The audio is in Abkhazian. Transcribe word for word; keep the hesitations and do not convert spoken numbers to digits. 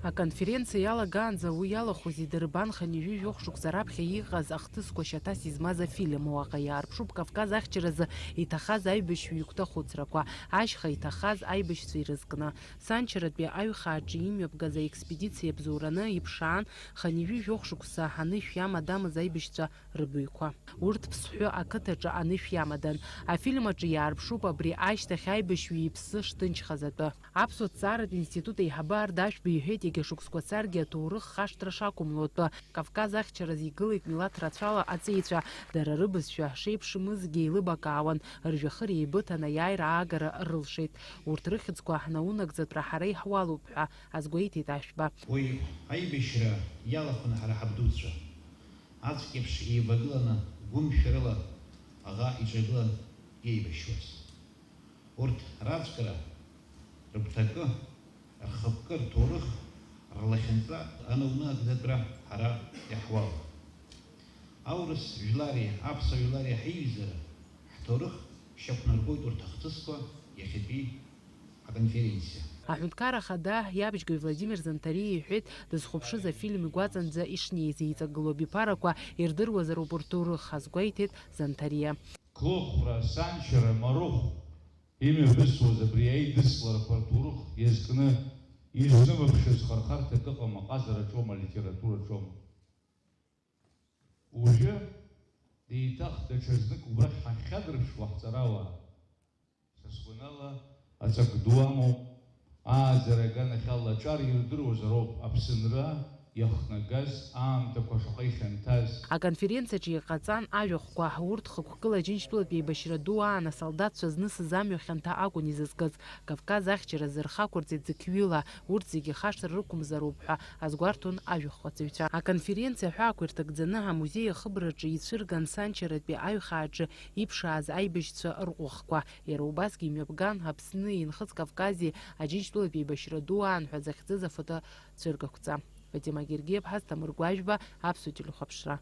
Аконференциа иалагаанӡа уи иалахәыз идырбан хынҩажәи жәохә шықәса раԥхьа иҟаз ахҭысқәа шьаҭас измаз афильм. Уаҟа иаарԥшуп Кавказ ахьчаразы иҭахаз аибашьҩы игәҭахәыцрақәа, ашьха иҭахаз аибашьцәа ирызкны. Санчаратәи аҩхааҿы имҩаԥгаз аекспедициа иабзоураны иԥшаан, хынҩажәи жәохә шықәса анышә иамадамыз аибашьцәа рыбаҩқәа. Урҭ Ԥсҳәы ақыҭаҿы анышә иамадан. Афильм аҿы иаарԥшуп абри ашьҭахь аибашьҩы иԥсы шҭынчхаз атәы. Аԥсуа ҭҵааратә институт аиҳабы Арда Ашәба иҳәеит, иагьа шықәсқәа царгьы аҭоурых хашҭра шақәымло атәы. Кавказ ахьчараз игылеит милаҭ рацәала аҵеицәа, дара рыбызшәа шеиԥшымызгьы еилыбакаауан, ржәҩахыр еибыҭан аиааира аагара рылшеит. Урҭ рыхьӡқәа наунагӡатәра ҳара иҳуалуп ҳәа азгәеиҭеит Ашәба. Уи аибашьра иалахәын ҳара ҳабдуцәа. Аҵкьыԥш еивагыланы гәымшәарыла аӷа иҿагылан иеибашьуаз. Урҭ раҵкыра, рыгәҭакы, рхықәкы, рҭоурых, рлахьынҵа анаунагӡатәра ҳара иаҳуалуп. Аурыс жәлари аԥсуа жәлари ҳаиҩызара, ҳҭоурых шьақәнаргоит урҭ ахҭысқәа иахьатәи аконференциа. Аҳәынҭқарра Ахада иабжьгаҩ Владимир Занҭариа иҳәеит, дызхәаԥшыз афильм игәаҵанӡа ишнеиз, еиҵагылоу абиԥарақәа ирдыруазароуп урҭ рҭоурых, азгәеиҭеит Занҭариа. Клыхәра, Санчара, Марыхә имҩаԥысуаз абри аидысларақәа рҭоурых иазкны изынавыԥшыз хырхарҭак ыҟам аҟазараҿоума, алитератураҿоума. Уажәы, еиҭах даҽазнык убрахь ҳахьхьадырԥшуа ҳҵарауаа, са сгәанала, аҵак ду амоуп, ааӡара аганахьала аҿар ирдыруазароуп Аԥсынра иахнагаз аамҭақәа шаҟа ихьанҭаз. Аконференциаҿы иҟаҵан ажәахәқәа, урҭ хықәкыла Аџьынџьтәылатә еибашьра ду аан асолдаҭцәа знысыз амҩа хьанҭа акәын изызкыз. Кавказ ахьчаразы рхы ақәырҵеит зықьҩыла, урҭ зегьы хашҭра рықәымзароуп ҳәа азгәарҭон ажәахәҟаҵаҩцәа. Аконференциа аҳәаақәа ирҭагӡаны амузеи ахыбраҿы ицәырган Санчаратәи аҩхааҿы иԥшааз аибашьцәа рҟәыхқәа. Иара убасгьы имҩаԥган Аԥсни Нхыҵ Кавкази Аџьынџьтәылатә еибашьра ду аан ҳәа захьӡыз афото цәыргақәҵа. Фатима Гергиаԥҳа, Асҭамыр Гәажәба, Аԥсуа телехәаԥшра.